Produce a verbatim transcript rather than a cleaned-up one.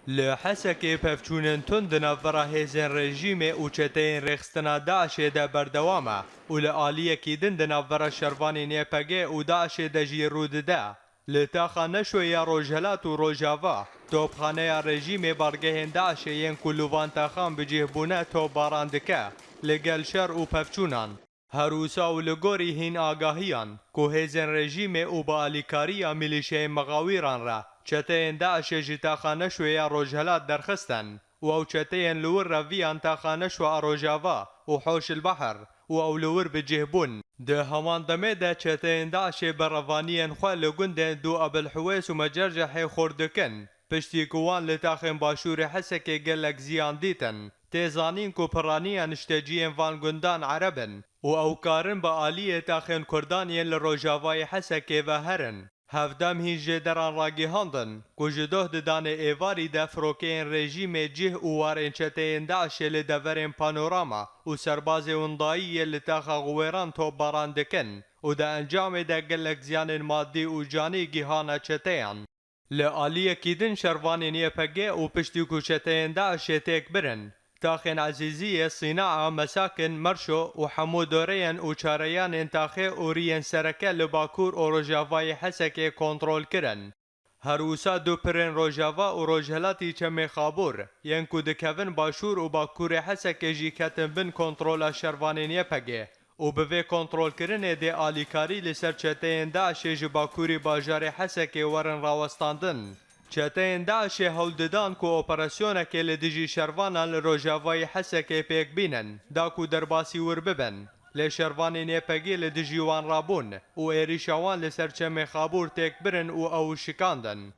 Li Hesekê pevçûnên tund di navbera hêzên rejîmê û çeteyên rêxistina DAIŞê de berdewam e û li aliyekî din di navbera şervanên Y P G û DAIŞê de jî rû dide. Li taxa Neşo ya Rojhelat û Rojava, topxaneya rejîmê bargehên DAIŞê yên ku li van taxan bi cih bûne topbaran dike, li gel şer û pevçûnan. Her wisa û li gorî hîn agahiyan ku hêzên rejîmê û bi alîkariya milîşeyên mixawîran re çeteyên DAIŞê ji taxa Neşoyê ya Rojhelat derxistin û ew çeteyên li wir reviyan taxa Neşo a Rojava û Hoş el Behr û ew li wir bi cih bûn. Di heman demê de çeteyên DAIŞê bi revaniyên xwe li gundên Dû Ebil Hiwês û Mecercehê xurt dikin, piştî ku wan li taxên başûrê Hesekê gelek ziyan dîtin. Tê zanîn ku piraniya nişteciyên van gundan Ereb in û ew karin bi aliyê taxên Kurdan yên li rojavayê Hesekê ve herin. Hevdem hîn jêderan ragihandin ku ji doh di danê êvarî de firokeyên rejîmê cih û warên çeteyên DAIŞê li deverên Panorama û serbazê windayî yê li taxa Xuwêran topbaran dikin û di encamê de gelek ziyanên madî û canî gihana çeteyan. Li aliyekî din şervanên Y P G û piştî ku çeteyên DAIŞê têk birin, taxên Ezîziyê, Sînaa, Mesakin, Merşo û hemû doreyên û çareyanên taxê û riyên sereke li bakur û rojavayê Hesekê kontrol kirin. Her wisa du pirên Rojava û Rojhelatî Çemê Xabûr yên ku dikevin başûr û bakurê Hesekê jî ketin bin kontrola şervanên Y P G û bi vê kontrolkirinê dê alîkarî li ser çeteyên DAIŞê ji bakurî bajarê Hesekê werin rawestandin. Çeteyên DAIŞê hewl didan ku operasyonekê li dijî şervanan li rojavayî Hesekê pêk bînin, da ku derbasî wir bibin. Lê şervanên Y P G li dijî wan rabûn û êrîşa wan li ser Çemê Xabûr têk birin û ew şikandin.